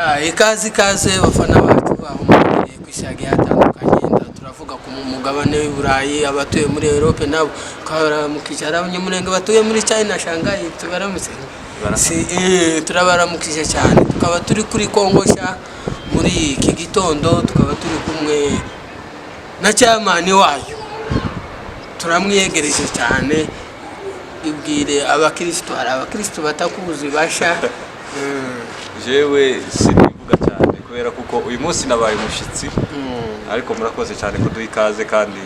Ikaze ikaze bafana bacu aho muherereye ku isi hagiye hatandukanye. Turavuga ku mugabane w'i Burayi, abatuye muri Europe nabo twabaramukije, hari Abanyamurenge batuye muri China, Shanghai, tubaramutse. Si, turabaramukije cyane. Tukaba turi kuri Kongo sha muri iki gitondo, tukaba turi kumwe na chairman wayo, turamwiyegereje cyane. Ibwire abakristo, hari abakristo batakuzi basha. Jewe sinivuga cyane kubera kuko uyu munsi nabaye umushyitsi, ariko murakoze cyane kuduha ikaze. Kandi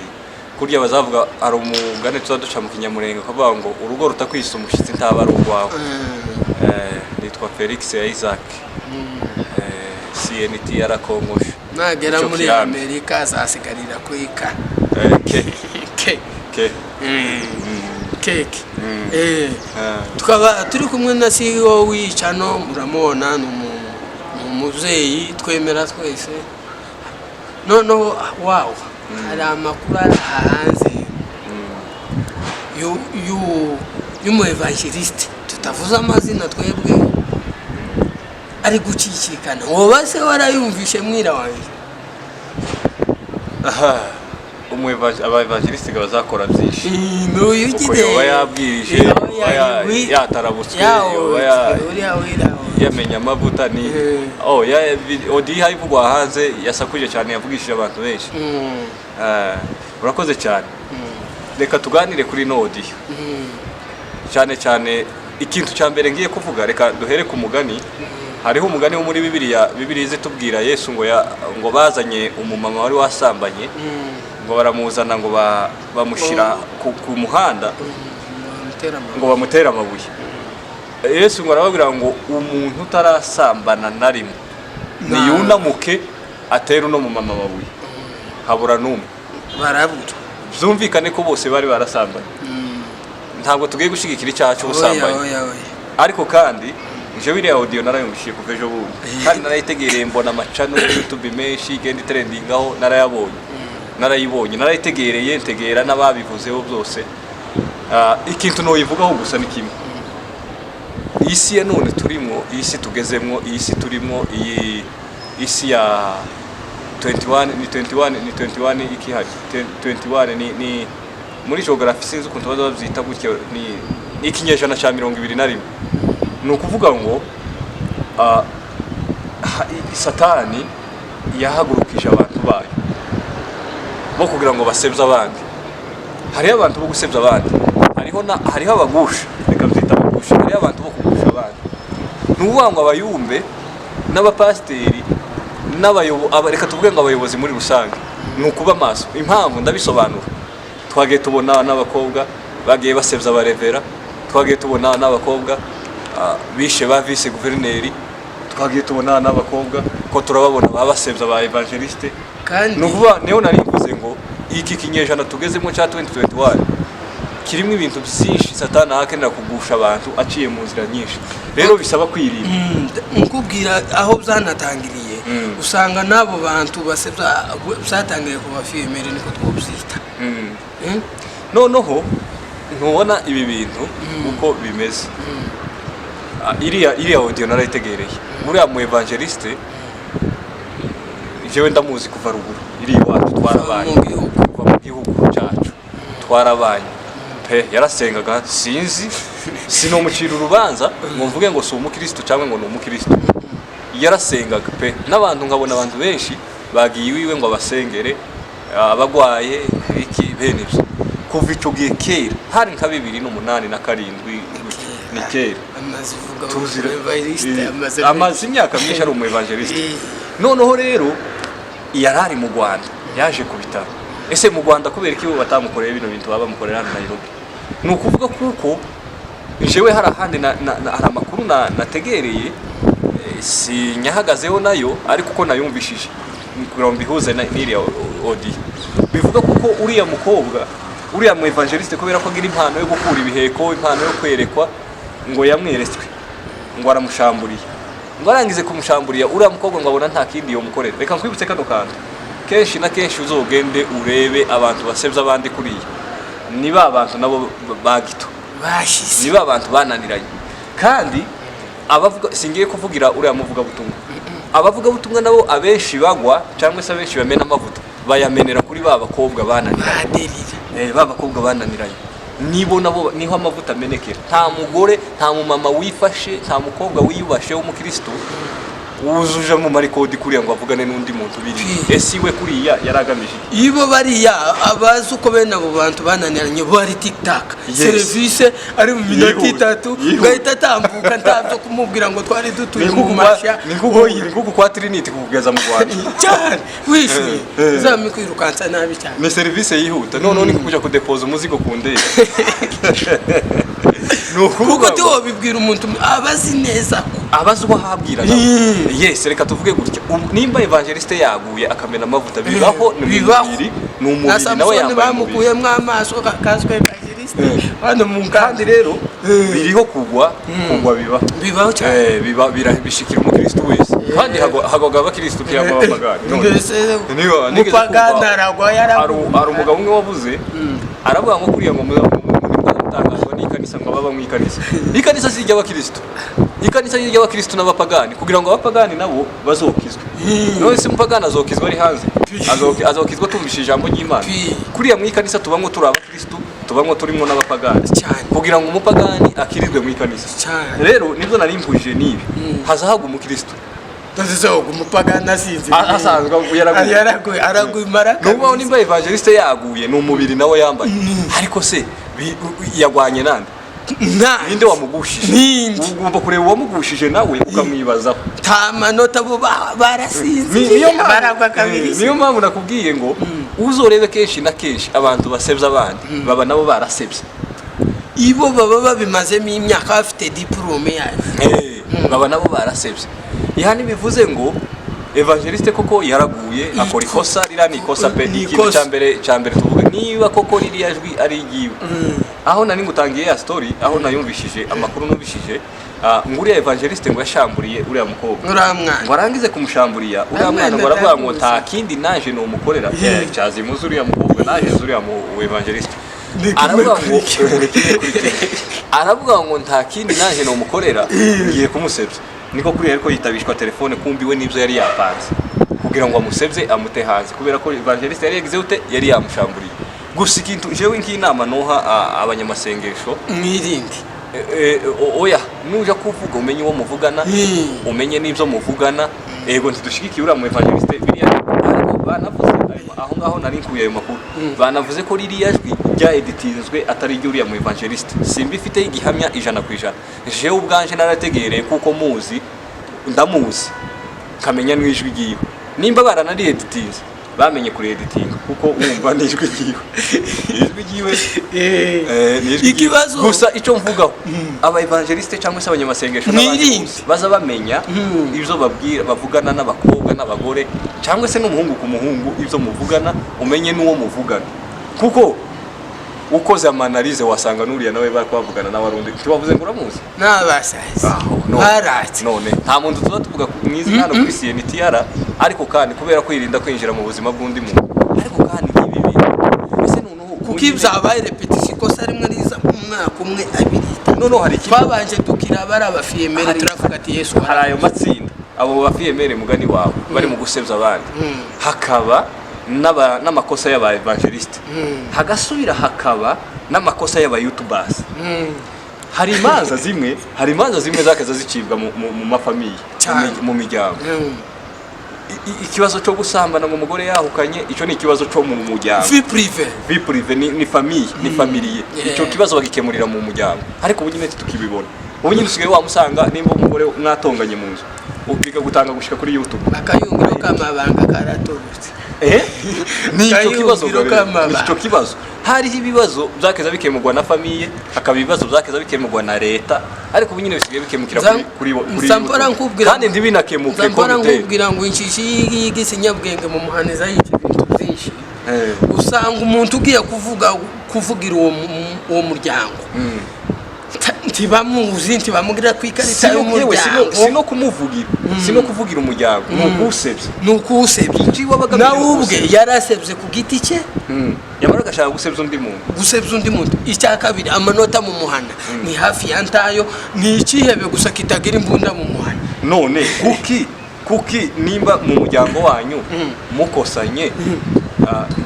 kurya bazavuga, hari umugani tuza duca mu Kinyamurenge ukavuga ngo urugo rutakwisa umushyitsi ntaba ari urwawe. Nitwa Felix ya Isaac, CNT yarakongoshe. Nagera Ico muri kirambi. Amerika azasigarira kwika. Ke. Ke. Ke. Keke. Tukaba turi kumwe na CEO w'icano, muramubona, ni umubyeyi twemera twese. Noneho wawo hari amakuru ari hanze y'umu évangéliste tutavuze amazina twebwe, ari gucicikana. Woba se warayumvishe, mwira wanjye? Aha, aba évangéliste bazakora byinshi. N'uyu. Uko yoba yabwirije, yoba yatarabutswe, yoba uriya wira yamenya amavuta ni oh ya audio ivugwa hanze yasakuje cyane, yavugishije abantu benshi. Urakoze cyane. Reka tuganire kuri ino audio cyane cyane. Ikintu cya mbere ngiye kuvuga, reka duhere ku mugani. Hariho umugani wo muri Bibiliya. Bibiliya izitubwira Yesu ngo ngo bazanye umumama wari wasambanye, ngo baramuzana, ngo bamushyira ku muhanda ngo bamutere amabuye. Yesu ngo arababwira ngo umuntu utarasambana na rimwe niyunamuke atere uno mumama amabuye. Habura n'umwe. Barabura. Byumvikane ko bose bari barasambanye. Ntabwo tugiye gushyigikira icyaha cy'ubusambanyi. Oya, oya. Ariko kandi jewe iriya audio narayumvishije kuva ejo bundi, kandi narayitegereye, mbona ama channel ya YouTube menshi igenda itrendingaho, narayabonye, narayibonye, narayitegereye, ntegera n'ababivuzeho byose. Ikintu noyivugaho gusa ni kimwe. Iyi si ya none turimo, iyi si tugezemwo, iyi si turimo, iyi isi ya 21 ni 21 ni 21 ikihari 21 ni muri geography, sinzi ukuntu baza babyita gutyo, ni ikinyejana cya 21. Ni ukuvuga ngo Satani yahagurukije abantu bayo bo kugira ngo basebye abandi. Hariho abantu bo gusebya abandi, hariho abagusha, reka mbyita abagusha, hariho abantu bo kugusha abandi. Ni ukuvuga ngo abayumbe n'abapasiteri reka tuvuge ngo abayobozi muri rusange, ni ukuba maso. Impamvu ndabisobanura, twagiye tubona n'abakobwa bagiye basebya abarevera, twagiye tubona n'abakobwa bishe ba vice guverineri, twagiye tubona n'abakobwa ko turababona baba basebya ba évangéliste. Kandi Ni ukuvuga, niho nari mvuze ngo iki kinyejana tugezemo cya 2021 kirimo ibintu byinshi Satani ahakenera kugusha abantu aciye mu nzira nyinshi. Rero bisaba kwirinda. Nkubwira aho byanatangiriye, usanga n'abo bantu basebya byatangiriye ku ba femelle, niko twobyita. Noneho ntubona ibi bintu uko bimeze. Iriya audio narayitegereye. Uriya mu évangéliste jewe ndamuzi kuva ruguru iri iwacu, twarabanye. Mu gihugu. Kuva mu gihugu cyacu twarabanye pe. Yarasengaga, sinzi, sinomucira urubanza ngo mvuge ngo si umukristo cyangwa ngo ni umukristo. Yarasengaga pe, n'abantu nkabona abantu benshi bagiye iwiwe ngo abasengere abagwaye iki, bene ibyo. Kuva ico gihe kera, hari nka 2008 na karindwi gutyo. Ni kera. Amaze uvuga Tuzira évangéliste amaze amaze imyaka myinshi ari umu évangéliste. Noneho rero yari ari mu Rwanda, yaje ku bitaro. Ese mu Rwanda kubera iki bo batamukoreye bino bintu baba bamukorera hano Nairobi? Ni ukuvuga kuko jewe hari ahandi hari amakuru nategereye, sinyahagazeho nayo, ariko uko nayumvishije kugira ngo mbihuze n'iriya audio, bivuga kuko uriya mukobwa, uriya mu évangéliste, kubera ko agira impano yo gukura ibiheko, impano yo kwerekwa, ngo yamweretswe ngo aramushamburiye, ngo arangize kumushamburiya uriya mukobwa ngo abona nta kindi yomukorera. Reka nkwibutse kano kantu: kenshi na kenshi uzogende urebe abantu basebya abandi kuriya, ni ba bantu nabo ba gito. Bashize. Ni ba bantu bananiranye. Kandi abavuga, singiye kuvugira uriya muvugabutumwa. Abavugabutumwa nabo abenshi bagwa cyangwa se abenshi bamena amavuta, bayamenera kuri ba bakobwa bananiranye. Baderira. Ba bakobwa bananiranye nibo nabo niho amavuta amenekera. Nta mugore, nta mumama wifashe, nta mukobwa wiyubashe w'umukristo wuzuje mu marikodi kuriya ngo avugane n'undi muntu biri. Ese iwe kuriya yari agamije iki? Ibo bariya abazi uko bene abo bantu bananiranye bo ari tiktak. Serivisi ari mu minota Yihuta, 3, yihuta. ugahita atambuka, ntabyo kumubwira ngo twari dutuye mu mashya. Ni nko kwa Trinity kukugeza mu Rwanda. Cyane, wishyuye. Uzamikwirukansa nabi cyane. Ni serivisi yihuta, noneho ni kuja kudepoza umuzigo ku ndege. Ni ukuvuga Kuko ngo- tiwobibwira umuntu abazi neza ko Abazi uwo ahabwira nawe. Yes, reka tuvuge gutya. Nimba evangeliste yaguye akamena amavuta, bibaho, ni Bibaho. umubiri, ni Na umubiri nawe Samusoni yambaye umubiri. bamukuyemo amaso kazwe evangeliste hano mu Kandi nkambi. rero biriho kugwa, kugwa biba. Bibaho cyane. Biba bishikira umukristo wese, kandi hagwaga abakristo cyangwa abapagani. None, Mbese niba nigeze umupagani kumva- aragwa, hari yaragwa. Hari umugabo umwe wavuze, aravuga ngo kuriya ngo mutangazwa n'ikanisa, ngo baba mu ikanisa, ikanisa si iry'abakristo, ikanisa ni iry'abakristo n'abapagani, kugira ngo abapagani nabo bazokizwe. None se umupagani azokizwa ari hanze? Azokizwa tumvise ijambo ry'Imana? Pi. Kuriya mu ikanisa tubamwo turi abakristo, tubamwo turimo n'abapagani, Cyane. kugira ngo umupagani akirizwe mu ikanisa. Cyane. Rero nibyo nari mpuje n'ibi, haza hagwa umukristo. Tuzizo umupagani asinze. Asanzwe yaraguye. Yaraguye, araguye mara. Nubaho nimba evangeliste yaguye, ni umubiri nawe yambaye, ariko se yagwanye nande? Nta Ninde wamugushije? Ninde? Ugomba kureba uwamugushije nawe ukamwibazaho. Nta manota, bo barasinziriye. Niyo mpamvu- Baragwa kabiri. Niyo mpamvu nakubwiye ngo uzorebe kenshi na kenshi abantu basebya abandi baba nabo barasebye. Ibo baba babimazemo imyaka, bafite diplome yayo. Baba nabo barasebye. Yani bivuze ngo evangeliste koko yaraguye, akora ikosa, ririya ni ikosa pe. Ni Ikintu ikosa. cya mbere tuvuga, niba koko ririya jwi ari iryiwe, aho nari ngutangiye ya story, aho nayumvishije amakuru numvishije, ngo uriya evangeliste ngo yashamburiye uriya mukobwa, Uriya mwana. ngo arangize kumushamburiya uriya mwana, ngo aravuga ngo nta kindi naje numukorera. Cyazimuza uriya mukobwa, naje nzi uriya mu evangeliste. Ni kimwe Aravuga kuri ngo kimwe. ni kimwe kuri kimwe. Aravuga ngo nta kindi naje numukorera, ngiye kumusebya. Niko kuri ariko yitabishwa telefone, kumbi we n'ibyo yari yapanze kugira ngo amusebye amute hanze, kubera ko evangeliste yari yagize ute, yari yamushamburiye. Gusa ikintu jewe nk'inama noha abanyamasengesho: Mwirinde. Oya, nuja kuvuga umenye uwo muvugana, umenye n'ibyo muvugana. Ego, ntidushigikiye uriya mu evangeliste biriya, ariko banavuze, ariko aho ngaho nari nkuye ayo makuru, banavuze ko ririya jwi rya editinzwe atari iry'uriya mu evangeliste. Simba ifite igihamya 100%. Jewe ubwanje narategereye, kuko muzi, ndamuzi, nkamenya n'ijwi ryiwe. Nimba baranari editinze, bamenye kuri editinga, kuko wumva n'ijwi ryiwe, ijwi ryiwe. Ni ijwi ryiwe. Ikibazo- Gusa icyo mvugaho, aba evangeliste cyangwa se abanyamasengesho n'abandi Mwirinde. bose baza bamenya ibyo babwira, bavugana n'abakobwa n'abagore, cyangwa se n'umuhungu ku muhungu, ibyo muvugana umenye n'uwo muvugana, kuko ukoze ama analyse wasanga n'uriya nawe bari kubavugana nawe ari undi. Ntiwavuze ngo uramuzi? N'abasazi Aho, none. baratse. None nta muntu tuba tuvuga mu izina hano kuri CNTR, ariko kandi kubera kwirinda kwinjira mu buzima bw'undi muntu, ariko kandi nk'ibi bintu ese noneho Kuko iyo byabaye répétition, ikosa rimwe riza mu mwaka umwe, abiri, itatu. Noneho hari ikindi. Twabanje tukira bari abafiyemere, turavuga ati Yesu. Hari ayo matsinda, abo bafiyemere mugani wawe bari mu gusebya abandi, hakaba n'amakosa y'aba evangeliste, hagasubira hakaba n'amakosa y'aba youtubers. Hari imanza zimwe zakaza zicibwa mu ma famille, Cyane. mu miryango. Ikibazo cyo gusambana ngo umugore yahukanye, icyo ni ikibazo cyo mu muryango. Vie privée. Vie privée, ni famille, ni familier. Icyo kibazo bagikemurira mu muryango, ariko ubu nyine tukibibona, ubu nyine usigaye wamusanga nimba umugore mwatonganye mu nzu, bikagutanga gushika kuri YouTube. Akayungiro k'amabanga karatorotse. Ni icyo kibazo. Kayungiro Rero, k'amabanga. ni icyo kibazo. Hariho ibibazo byakeza bikemurwa na famille, hakaba ibibazo byakeza bikemurwa na leta, ariko ubu nyine bisigaye bikemukira kuri Nza mpora YouTube. nkubwira- Kandi ntibinakemuke Nza ko mpora biteye. nkubwira ngo inshishi y'igisi nyabwenge mu muhaniza yica ibintu byinshi. Usanga umuntu ugiye kuvuga, kuvugira uwo muryango, ntibamuzi, ntibamubwira ku ikarita Si no- yewe, y'umuryango. si no kumuvugira, si no kuvugira umuryango, ni ukuwusebya. Ni ukuwusebya. Icyo wabaga agamije Nawe ubwe kuwusebya. yarasebye ku giti cye. Yamara agashaka gusebya undi muntu. Gusebya undi muntu. Icya kabiri, amanota mu muhana ni hafi ya ntayo, ni ikihebe gusa kitagira imbunda mu muhana. None kuki Kuki nimba mu muryango wanyu mukosanye,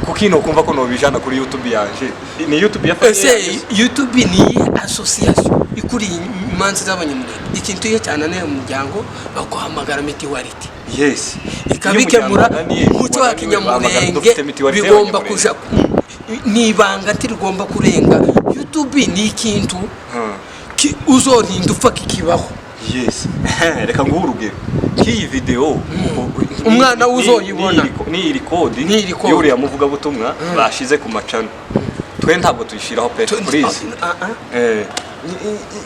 kuki nokumva ko nobijana kuri YouTube yanje? Ni YouTube ya famille Ese yanjye? YouTube ni iyihe association ikuriye imanza z'abanyamurenge? Ikintu iyo cyananiye mu muryango, baguhamagara mutualité ikabikemura. Iyo umuryango wananiye, Umuco wa wananiwe, bahamagara kinyamurenge dufite mutualité bigomba y'abanyamurenge. kuja ni ibanga ntirigomba kurenga YouTube. Ni ikintu uzorinda upfa kikibaho. Yes, reka nguhe urugero nk'iyi video. Umwana we uzoyibona. Ni iri kodi Ni iri kodi. y'uriya muvugabutumwa bashize ku macano, twe ntabwo tuyishyiraho pe, please. Ah, ah.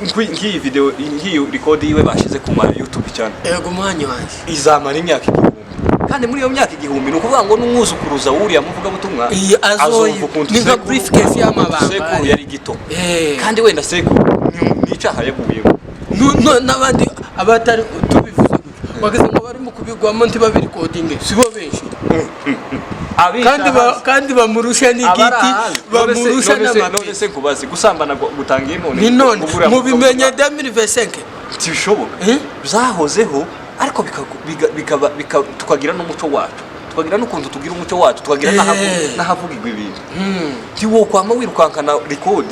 Nk'iyi video, nk'iyi record yiwe bashize ku ma YouTube cyane, Ego, umwanya wanjye. izamara imyaka 1000, kandi muri iyo myaka 1000 ni ukuvuga ngo n'umwuzukuruza w'uriya muvugabutumwa Iyi azumva ukuntu ni nka briefcase y'amabanga. Sekuru yari gito, kandi wenda sekuru ni icyaha yaguyemo. N'abandi abatari tubivuze gutyo bageze ngo bari mu kubigwamo, ntibabirikodinge, sibo benshi kandi bamurusha n'igiti, bamurusha None n'amapine. se nkubaze, gusambana gutangiye none? Ni none Uriya mubimenye muvugabutumwa? 2025? Ntibishoboka. Eh? Byahozeho, ariko tukagira n'umuco wacu, tukagira n'ukuntu tugira umuco wacu, tukagira n'ahavugirwa ibintu. Ntiwokwama wirukankana record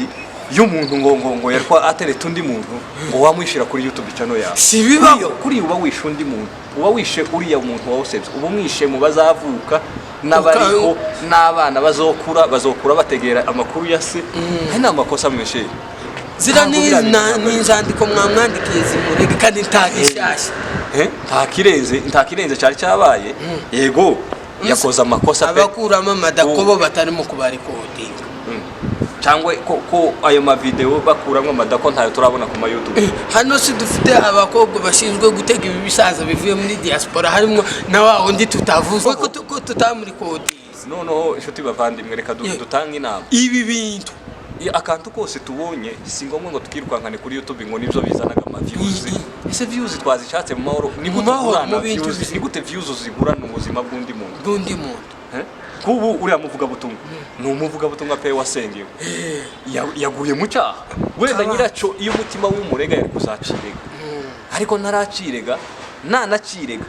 y'umuntu ngo yari atereta undi muntu, ngo wamwishyira kuri YouTube channel yawe. Si bibaho. Kuriya uba wishe undi muntu, uba wishe uriya muntu wawusebye, uba umwishe mu bazavuka n'abariho n'abana bazokura bategera amakuru ya se. Aya ni amakosa mweshe. Zira Ntabwo biriya bintu ntabwo ni inzandiko mwamwandikiye zimurege, kandi ntagishasha. Nta kirenze cyari cyabaye. Yego, yakoze amakosa pe. Abakuramo amadakobo batarimo kubarikodinga. Cyangwa ko ayo mavideo bakuramo amadako ntayo turabona ku ma YouTube. Hano si dufite abakobwa bashinzwe gutega ibi bisaza bivuye muri diaspora, harimo na wa wundi tutavuze ko tutamurikodinze? Noneho inshuti bavandimwe, reka dutange inama. Ibi bintu Akantu kose tubonye si ngombwa ngo tukirukankane kuri YouTube ngo nibyo bizanaga ama views. Ese views twazishatse mu mahoro? Ni Mu gute mahoro, ugurana mu bintu views? Ni gute views zigurana ubuzima bw'undi muntu? Bw'undi muntu. Eh? Kubu uriya muvugabutumwa ni umuvugabutumwa pe wasengewe. Yaguye mu cyaha wenda. Nyiracyo iyo umutima w'umurega yari kuzacirega, ariko ntaracirega, nanacirega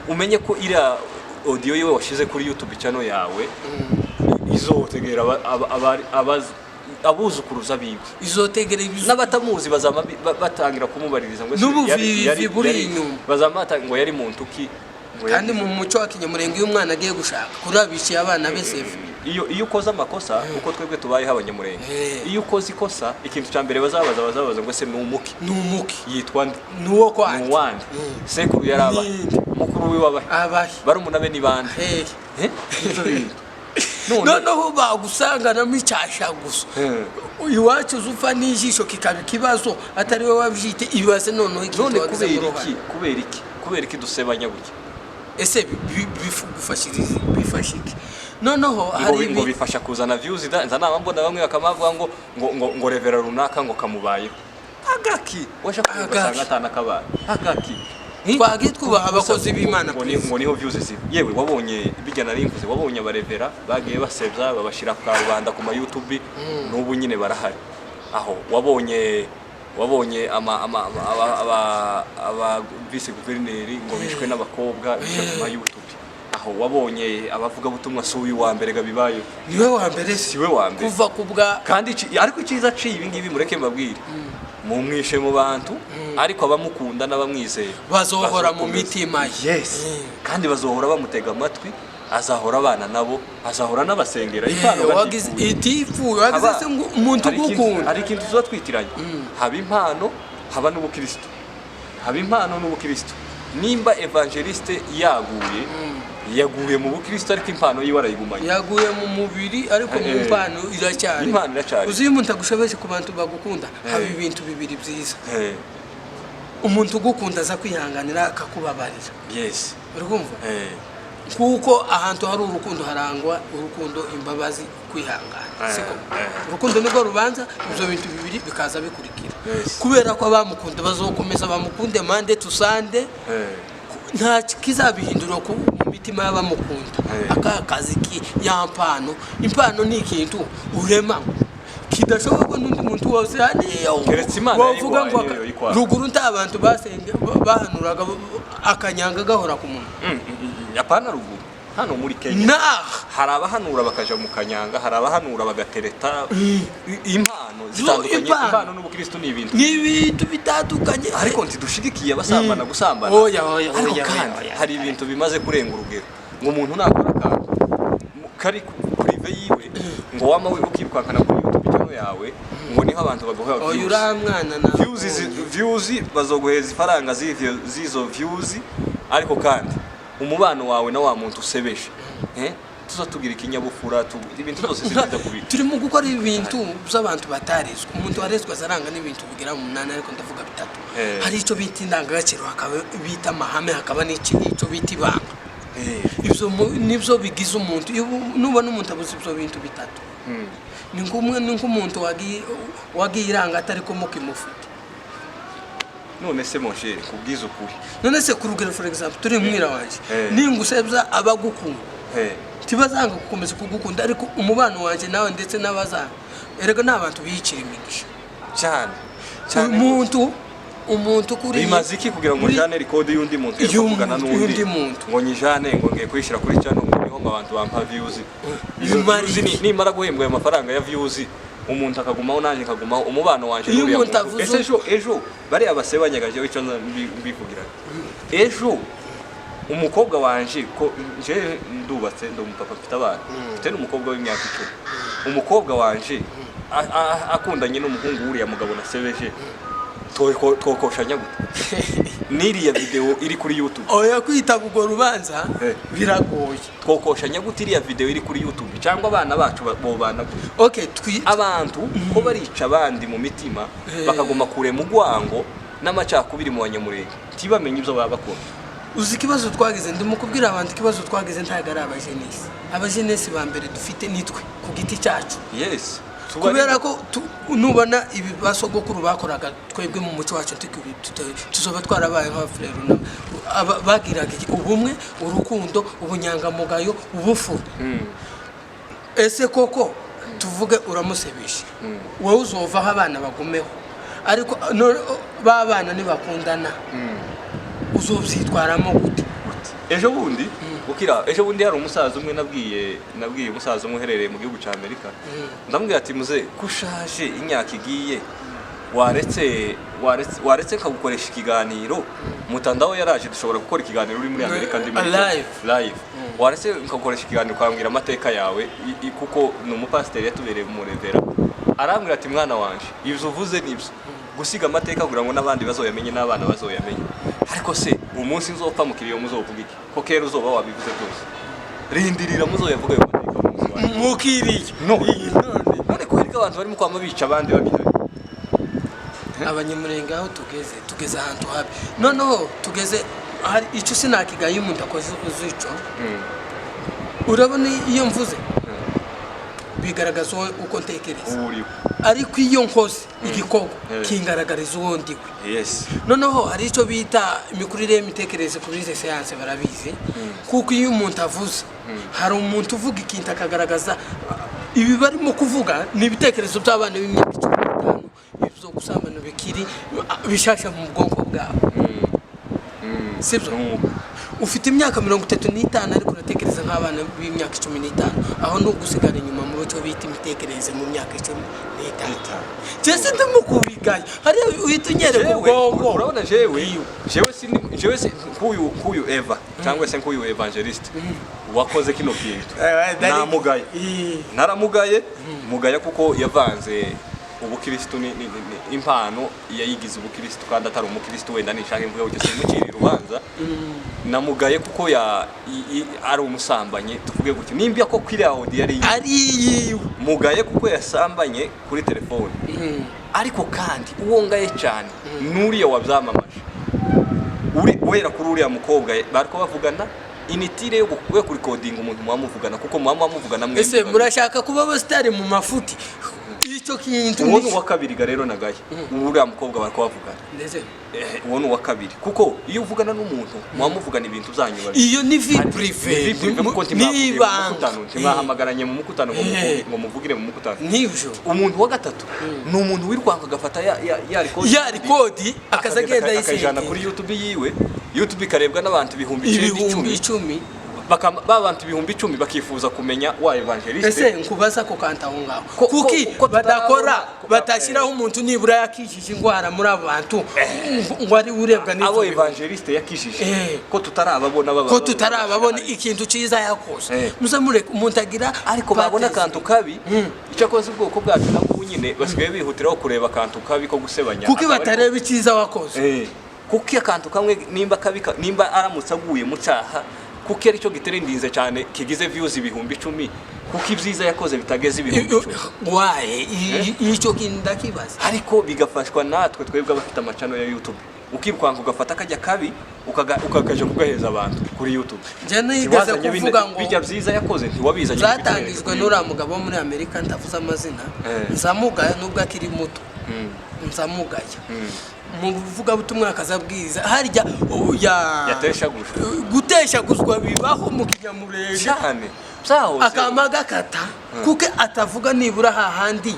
umenye ko iriya audio yiwe washyize kuri YouTube channel yawe izotegera abuzukuruza biwe Izotegera ibizu n'abatamuzi bazama batangira kumubaririza ngo ese N'ubuvivi buri inyuma. bazama ngo yari muntu ki, ngo Kandi mu muco wa kinyamurenge, iyo umwana agiye gushaka kuri abiciye abana be sefu. Iyo ukoze amakosa, uko twebwe tubayeho abanyamurenge, iyo ukoze ikosa, ikintu cya mbere bazabaza ngo ese ni umuki? Ni umuki? Yitwa nde? Ni uwo Ni kwandi? uwande? Sekuru yari abahe? Ninde? Mukuru wiwe abahe? Abahe? Barumuna be ni bande? Hehe? Eh? Ibyo bintu. None Noneho bagusanganamo icyasha gusa, iwacu uza upfa n'ijisho kikaba ikibazo atari wowe wabyite. Ibaze noneho ikintu None wagizemo kubera uruhare. iki, kubera iki dusebanya gutya? Ese bifashiriza bifasha iki noneho? Ngo Hari ngo bifasha kuzana views da. Nza nama mbona bamwe bakamavuga ngo revera runaka ngo kamubayeho agaki waje Agaki. ugasanga atanakabaye agaki. Twagiye twubaha abakozi b'Imana, please. Ngo niho views ziba. Yewe, wabonye bijya nari mvuze, wabonye abarevera bagiye basebya babashyira ku rubanda ku ma YouTube, n'ubu nyine barahari aho. Wabonye ama aba vice guverineri ngo bishwe n'abakobwa, bishwe ku ma YouTube aho. Wabonye abavugabutumwa, si uyu wa mbere gabibayeho. Niwe wa mbere. Si we wa mbere. Kuva ku bwa Kandi ariko icyiza aciye ibi ngibi, mureke mbabwire, mumwishe mu bantu, ariko abamukunda n'abamwizeye bazohora mu bazokomeza. mitima ye. Yes, kandi bazohora bamutega amatwi, azahora abana nabo, azahora n'abasengera. Impano Wagize batipfuye. Itipfuye wagize se ngo umuntu ugukunda. Hari ikintu tuba twitiranya: haba impano, haba n'ubukristo. Haba impano n'ubukristo. Nimba evangeliste yaguye, yaguye mu bukristo, ariko impano yiwe arayigumanye. Yaguye mu mubiri, ariko mu mpano iracyari. Impano iracyari. Uzi iyo umuntu agushobeje ku bantu bagukunda, haba ibintu bibiri byiza. Umuntu ugukunda aza kwihanganira akakubabarira. Uri kumva? Kuko ahantu hari urukundo harangwa urukundo, imbabazi, kwihangana, siko? Urukundo nirwo rubanza, ibyo bintu bibiri bikaza bikurikira. Kubera ko abamukunda bazokomeza bamukunde Monday to Sunday, nta kizabihindura ku mu mitima y'abamukunda. Aka kazi ki ya mpano, impano ni ikintu urema. Kidashoborwa n'undi muntu wose hariya. Keretse Imana wovuga ngo yayiguhaye, niyo yoyikwaha. Ruguru nta bantu basenge bahanuraga akanyanga gahora ku munwa. Apana ruguru, hano muri Kenya Nah. hari abahanura bakaja mu kanyanga, hari abahanura bagatereta impano zitandukanye. Impano. Impano n'ubukristo ni ibintu Ni ibintu bitandukanye. Ariko ntidushigikiye abasambana gusambana. Oya, oya, Ariko oya, kandi oya, oya. hari ibintu bimaze kurenga urugero, ngo umuntu nakora akantu kari privé yiwe, ngo wama we ukirukankana kuri YouTube channel yawe, ngo niho abantu baguha Oya. views. Uriya mwana na Views views bazoguheza ifaranga z'izo views, ariko kandi umubano wawe na wa muntu usebeje, tuza tugira ikinyabupfura, ibintu byose si byiza kubika. Turimo gukora ibintu by'abantu batarezwe. Umuntu warezwe azaranga n'ibintu bigera mu munani, ariko ndavuga bitatu. Hari icyo bita indangagaciro, hakaba bita amahame, hakaba n'icyo bita ibanga. Ibyo nibyo bigize umuntu. Iyo nubona umuntu abuze ibyo bintu bitatu, ni nk'umwe, ni nk'umuntu wagiye iranga atari ko mukimufite. None se mon cher, kubwiza ukuri, None se ku rugero, for example, turi mwira wanjye, ningusebya abagukunda ntibazanga gukomeza kugukunda, ariko umubano wanjye nawe ndetse n'abazanga, erega ni abantu biyicira imigisha. Cyane cyane. Umuntu kuri Bimaze iki kugira ngo njane record y'undi muntu yo kuvugana n'undi Y'undi muntu. ngo nyijane, ngo ngiye kuyishyira kuri channel, ngo niho ngo abantu bampa views? Izo Bimara views iki? Nimara guhembwa ayo mafaranga ya views, umuntu akagumaho, nanjye nkagumaho, umubano wanje Iyo n'uriya umuntu muntu. avuze Ese ejo bariya basebanyaga, jewe icyo nza mbivugira, ejo umukobwa wanje, ko nje ndubatse, ndi umupapa, mfite abana, mfite n'umukobwa w'imyaka 10, umukobwa wanje akundanye n'umuhungu w'uriya mugabo nasebeje, twokoshanya gute n'iriya video iri kuri YouTube? Oya, kwitaba urwo rubanza biragoye. Twokoshanya gute iriya video iri kuri YouTube, cyangwa abana bacu bobana gute? Okay, twi Abantu ko barica abandi mu mitima, bakaguma kurema urwango n'amacakubiri mu Banyamurenge, ntibamenye ibyo baba bakora. Uzi ikibazo twagize? Ndimo kubwira abantu, ikibazo twagize ntabwo ari abajenesi. Abajenesi ba mbere dufite nitwe ku giti cyacu. Yes. Kubera ko nubona ibi basogokuru bakoraga, twebwe mu muco wacu tuzoba twarabaye nk'abafurero bagiraga ubumwe, urukundo, ubunyangamugayo, ubufura. Ese koko tuvuge uramusebeshe, wowe uzovaho abana bagumeho, ariko ba bana nibakundana uzobyitwaramo gute? Ejo bundi ukira, ejo bundi hari umusaza umwe nabwiye umusaza umwe uherereye mu gihugu cya Amerika, ndamubwira ati: "Muze ko ushaje, imyaka igiye, waretse nkagukoresha ikiganiro mutandao?" Yaraje, dushobora gukora ikiganiro uri muri Amerika, ndi muri Kenya. Live. Live. Waretse nkagukoresha ikiganiro ukambwira amateka yawe, kuko ni umupasiteri yatubereye mu revera. Arambwira ati: "Mwana wanje, ibyo uvuze nibyo, gusiga amateka kugira ngo n'abandi bazoyamenye n'abana bazoyamenye. Ariko se umunsi nzopfa mukiriyo muzovuga iki, ko kera uzoba wabivuze byose? Rindirira muzoyavuga ayo mateka umunsi wanjye." Mukiriye. None. None. None kubera ko abantu barimo kwama bica abandi babihari. Abanyamurenge aho tugeze, tugeze ahantu habi. Noneho tugeze hari icyo sinakigaye, iyo umuntu akoze uzico, urabona iyo mvuze bigaragaza uko ntekereza, Uwo uriwe. ariko iyo nkoze igikorwa kingaragariza uwo ndiwe. Noneho hari icyo bita imikurire y'imitekerereze, kuri izi siyanse barabizi, kuko iyo umuntu avuze, hari umuntu uvuga ikintu akagaragaza ibi barimo kuvuga ni ibitekerezo by'abana b'imyaka 15, ibyo gusambana bikiri bishasha mu bwonko bwabo, sibyo? Nuko. Ufite imyaka 35, ariko uratekereza nk'abana b'imyaka 15. Aho ni ugusigara inyuma mu cyo bita imitekerereze mu myaka 15. Jese ndimo kubigaya, hariya uhita unyereka Jewe, ubwonko. Urabona jewe sindi, jewe si nk'uyu Eva cyangwa se nk'uyu evangeliste wakoze kino kintu, namugaye, naramugaye, mugaya kuko yavanze ubukristu ni impano yayigize ubukristu kandi atari umukristu. Wenda nishaka imvuga gutyo, simucira urubanza. Namugaye kuko ya ari umusambanyi, tuvuge gutyo, nimba ko kuri audio yari Ari iyiwe. Mugaye kuko yasambanye kuri telefone. Ariko kandi uwo ngaye cyane n'uriya wabyamamaje, uri wera kuri uriya mukobwa bariko bavugana, initire yo kurikodinga umuntu muba muvugana, kuko muba muvugana mwembi Ese babiri. murashaka kuba abasitari mu mafuti? Icyo Icyo kintu Uwo ni uwa kabiri ga rero nagaye, uriya mukobwa bari kubavugana. Ndetse Uwo ni uwa kabiri, kuko iyo uvugana n'umuntu muba muvugana ibintu byanyu babiri. Iyo ni vie Ni privée. vie privée, kuko ntimwavugiye mu N'ibanga. mukutano, ntimwahamagaranye mu mukutano ngo ngo muvugire mu mukutano. Nibyo. Umuntu wa gatatu ni umuntu wirwanga, agafata ya record, Ya record, akaza agenda akayijana yisenga kuri YouTube yiwe, YouTube ikarebwa n'abantu 9,000, ibihumbi 10. 10. Ba bantu 10,000 bakifuza kumenya wa evangeliste. Ese nkubaza ko kanta aho ngaho, kuki ko badakora batashyiraho umuntu nibura yakijije indwara muri abo bantu, ngo ari urebwa n'ibyo Abo bintu? evangeliste yakijije, ko tutarababona baba Ko tutarababona ikintu cyiza yakoze. Muze mureke umuntu agira Ariko babona patezi. akantu kabi. Icyakoze ubwoko bwacu nabwo nyine basigaye bihutiraho kureba akantu kabi ko gusebanya. Kuki Akaba batareba icyiza wakoze? Kuko iyo akantu kamwe nimba kabi nimba aramutse aguye mu cyaha, kuko aricyo giterendinze cyane kigize views 10,000, kuko ibyiza yakoze bitageze 10,000. Waye icyo kintu ndakibaza. Ariko bigafashwa natwe twebwe abafite amachannel ya YouTube, ukirukanka ugafata akajya kabi, ukakaja kugaheza abantu kuri YouTube. Njye nigeze Ntiwazanye kuvuga ngo bijya byiza yakoze, ntiwabizanye ngo zatangijwe ubikwereke kuri n'uriya mugabo wo muri Amerika ntavuze amazina. Nzamugaya nubwo akiri muto, nzamugaya mu buvugabutumwa akazabwiza harya ya Yateshagujwe. Guteshaguzwa bibaho mu Kinyamurenge. Cyane, byahoze. Akama gakata kuko atavuga nibura hahandi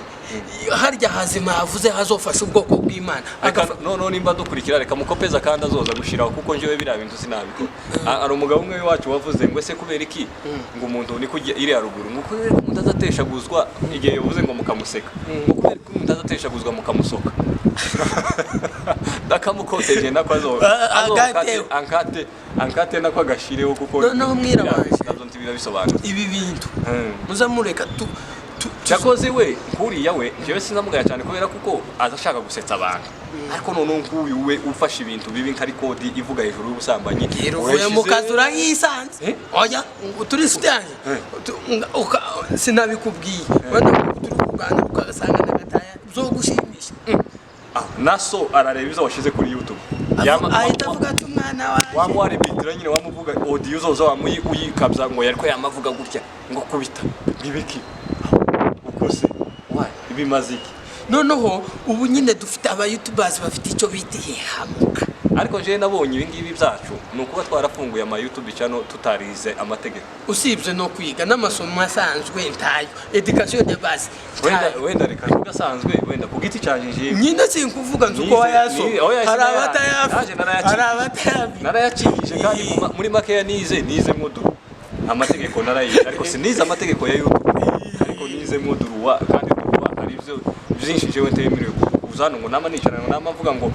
harya hazima yavuze hazofasha ubwoko bw'Imana. Reka noneho nimba dukurikira, reka mukopeza kandi azoza gushiraho, kuko njyewe biriya bintu sinabikora. Hari umugabo umwe w'iwacu wavuze ngo ese kubera iki ngo umuntu ni kujya iriya ruguru, ngo kubera ko umuntu azateshaguzwa igihe yavuze ngo mukamuseka, ngo kubera ko umuntu azateshaguzwa mukamusoka, ndakamukoteje nako Agateho. ankate nako agashireho kuko Noneho mwira wanje. Nabyo ntibirabisobanura. Ibi bintu muza mureka tu Cyakoze we nkuriya we njyewe sinamugaya cyane kubera kuko aza ashaka gusetsa abantu, ariko noneho nk'uyu we ufashe ibintu bibi nka record ivuga hejuru y'ubusambanyi, Bwira uvuye mu urayishize- kazi urayisanze. Eh? Oya, turi inshuti yanjye. Sinabikubwiye wenda turi kuganira ugasanga nagataya zogushimisha. Ah, naso arareba izo washyize kuri YouTube. Ahita avuga ati umwana wanjye. Wamuwarebitira nyine, wamuvuga audio uzoza wamuyi uyikabya ngo yariko yamavuga gutya ngo kubita ngibiki uko se why bimaze iki? Noneho ubu nyine dufite aba youtubers bafite icyo bita ihehamuka. Ariko njyewe nabonye ibi ngibi byacu ni ukuba twarafunguye ama YouTube channel tutarize amategeko. Usibye no kwiga n'amasomo asanzwe ntayo, education de base Wenda ntayo. Wenda reka mvuge asanzwe, wenda ku giti cyanjye njyewe Nyine sinkuvuga nzi uko wayasoma. Oya, Hari naje abatayafite, narayacikije. hari abatayafite. Narayacikije kandi muri makeya nize moduru amategeko narayize, ariko sinize amategeko ya YouTube, ariko nize moduruwa kandi duruwa hari ibyo byinshi jewe ntemerewe kuza hano ngo nama nicara ngo nama mvuga ngo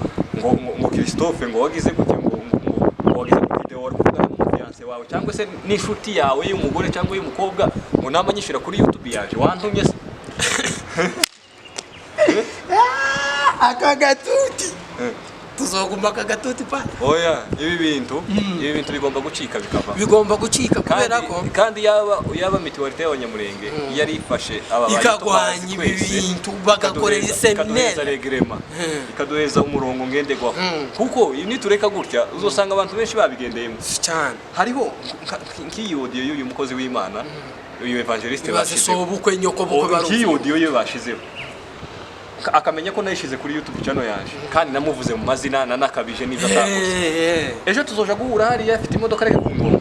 Christophe ngo wagize gutya, ngo wagize video wari kuvugana n'umufiancé wawe cyangwa se n'inshuti yawe y'umugore cyangwa y'umukobwa, ngo nama nyishyira kuri YouTube yaje wantumye se? Aka gatuti tuzoguma aka gatuti pa. Oya, ibi bintu bigomba gucika bikava. Bigomba gucika kubera Kandi ko kandi yaba mutualité y'Abanyamurenge yari ifashe aba Ikagwanya ibi bintu, bagakorera ikaduheza iséminaire. règlement, ikaduheza umurongo ngenderwaho, kuko nitureka gutya uzosanga abantu benshi babigendeyemo. Cyane. Hariho nk'iyi audio y'uyu mukozi w'Imana, uyu evangeliste Ibaze. bashizeho. So ubukwe nyoko bukwe Nk'iyi barumva. audio ye bashizeho, akamenya ko nayishize kuri YouTube channel yanje kandi namuvuze mu mazina nanakabije n'ibyo atakoze, ejo tuzoja guhura hariya afite imodoka areke kungonga,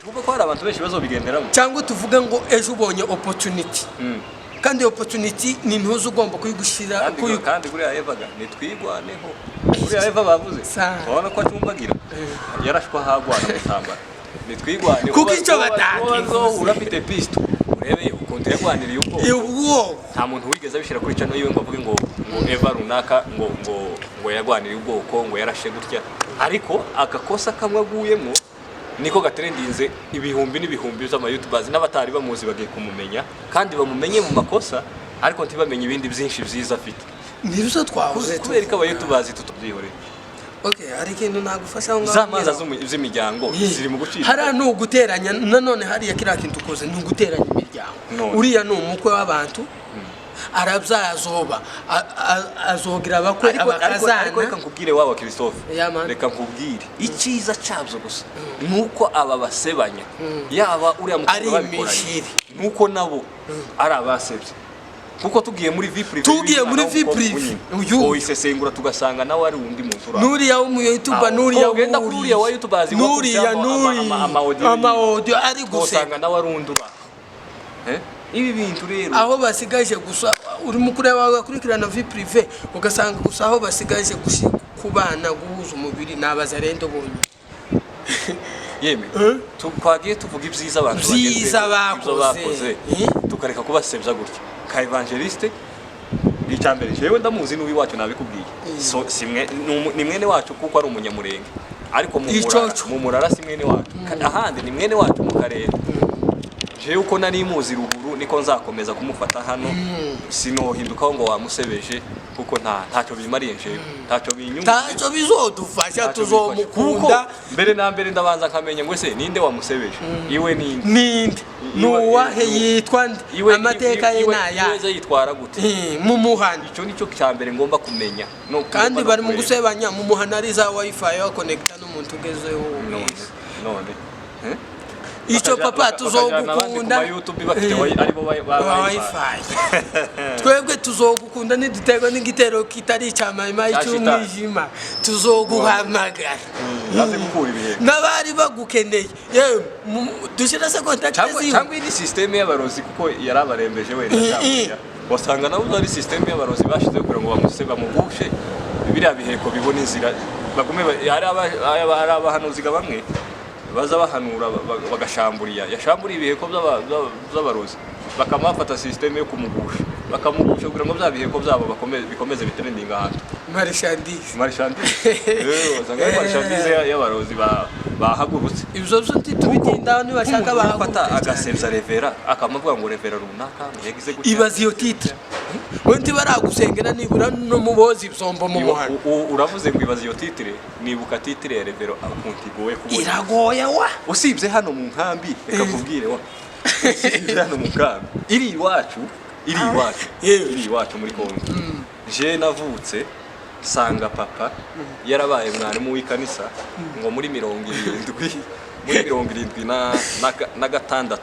kuko ko hari abantu benshi bazobigenderamo. Cyangwa tuvuge ngo ejo ubonye opportunity, kandi iyo opportunity ni ntuzi ugomba kuyigushyira Kandi kandi buriya Evaga nitwigwaneho, buriya Eva bavuze urabona ko acumbagira yarashwe ahagwana mu ntambara, nitwigwane. Kuko icyo batakivuze. Urafite pisto, urebe ukuntu yarwaniriye ubwoko. Ubwoko. Nta muntu wigeze abishyira kuri channel yiwe ngo avuge ngo Eva runaka ngo yarwaniriye ubwoko, ngo yarashe gutya, ariko agakosa kamwe aguyemo niko gatrendinze ibihumbi n'ibihumbi by'ama YouTubers n'abatari bamuzi bagiye kumumenya, kandi bamumenye mu makosa ariko ntibamenye ibindi byinshi byiza afite. Nibyo twahoze Kubera ko tuvuga. aba YouTubers tutabyihoreye. Okay, hari ikintu nagufasha aho ngaho. Za manza z'imiryango ziri mu gucika. Hariya ni uguteranya nanone, hariya kiriya kintu ukoze ni uguteranya imiryango. None. Uriya ni umukwe w'abantu, arabyaye, azoba azogira abakwe, Ariko reka abakazana. nkubwire waba Christophe, Yeah, man. reka nkubwire icyiza cyabyo gusa nuko aba basebanya yaba uriya mukobwa Ari babikoranye, imishiri. nuko nabo ari abasebye. Kuko tugiye muri vie privée, Tugiye muri vie privée. Uyu. Oyisesengura tugasanga nawe ari undi muntu uraho. Nuriya w'umuyoutuber, Ah, nuriya ugenda kuri uriya wa YouTuber azi nuriya wakubisamo nuriya ama audio. Ama audio ari guseka. Usanga nawe ari undi uraho. Eh? Ibi bintu rero Aho basigaje gusa urimo kureba, bagakurikirana vie privée, ugasanga gusa aho basigaje kubana guhuza umubiri ni abazarendo bonyine. Yemwe, twagiye tuvuga ibyiza abantu Byiza bagezeho, ibyo bakoze. Bakoze, Eh? tukareka kubasebya gutya. Ka Evangeliste, icya mbere jewe ndamuzi n'uw'iwacu, nabikubwiye. So si mwe, ni mwene wacu kuko ari umunyamurenge, ariko mu Ico Murara, co. mu Murara si mwene wacu. Ahandi ni mwene wacu mu karere. Jewe uko nari muzi ruguru niko nzakomeza kumufata hano, sinohindukaho ngo wamusebeje, kuko ntacyo bimariye jewe, ntacyo binyunguye. Ntacyo bizodufasha. Ntacyo bifasha. Tuzomukunda. Kuko mbere na mbere ndabanza nkamenya ngo ese ninde wamusebeje, iwe ninde? Ninde? Nuwahe? Yitwa nde? Iwe Amateka ye iwe naya ze yitwara gute? Mu muhanda. Icyo nicyo cya mbere ngomba kumenya no Kandi no bari mu kureba. gusebanya mu muhanda, ari za wifi wakonekita n'umuntu ugezeho None wese. None, eh? Icyo papa, Bakajana abandi ku tuzogukunda. ma YouTube bafite aribo Wa wifi. Wifi, twebwe tuzogukunda. Niduterwa n'igitero kitari icya mayimayi Cya shitani. cy'umwijima, tuzoguhamagara. Aze gukura ibihembo. N'abari bagukeneye, yewe, dushyira se contact Cyangwa ziwe. cyangwa iyi ni système y'abarozi, kuko yarabarembeje wenda. Cyangwa wasanga nabo ari système y'abarozi bashizeho kugira ngo bamuse bamugushe biriya biheko bibone inzira bagume hari abahanuzi bamwe baza bahanura bagashamburiya yashamburiye ibiheko by'abarozi, bakamafata système yo kumugusha, bakamugusha kugira ngo bya biheko byabo bikomeze bitrendinga ahantu. Marchandise. Marchandise, wasanga ari marchandise y'abarozi bahagurutse. Ibyo byo ntitubitindaho, nibashaka Umuntu bahaguruke ufata cyane. agasebya révérend, akamuvuga ngo révérend runaka ngo yagize gutya. Ibaze iyo titre, we ntibaragusengera nibura no mubozi ibyombo mu muhanda. Uravuze ngo ibaze iyo titre, nibuka titre ya révérend ukuntu igoye kubona. Iragoye wa. Usibye hano mu nkambi, reka nkubwire wa, usibye hano mu nkambi, iri iwacu, iri iwacu, iri iwacu muri Kongo, je navutse nsanga papa yarabaye mwarimu w'ikanisa ngo muri 70, muri 76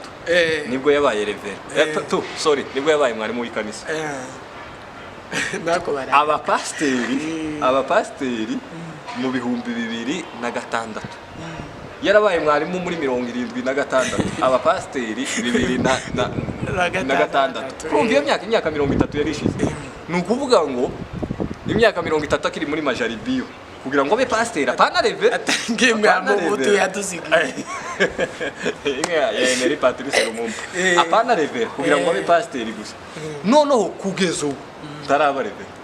nibwo yabaye révérend. Tu sorry, nibwo yabaye mwarimu w'ikanisa. Nako bara Abapasiteri mu 2006, yarabaye mwarimu muri 76, abapasiteri bibiri Na na gatandatu. Urumva iyo myaka, imyaka 30 yari ishize, ni ukuvuga ngo imyaka 30 akiri muri majaribiyo kugira ngo abe pasiteri, apana révérend. Atangiye imwe ya Apana Mobutu révérend. yadusigiye. Imwe ya Emery Patrice Lumumba. Apana révérend, kugira ngo abe pasiteri gusa, noneho kugeza ubu ntaraba révérend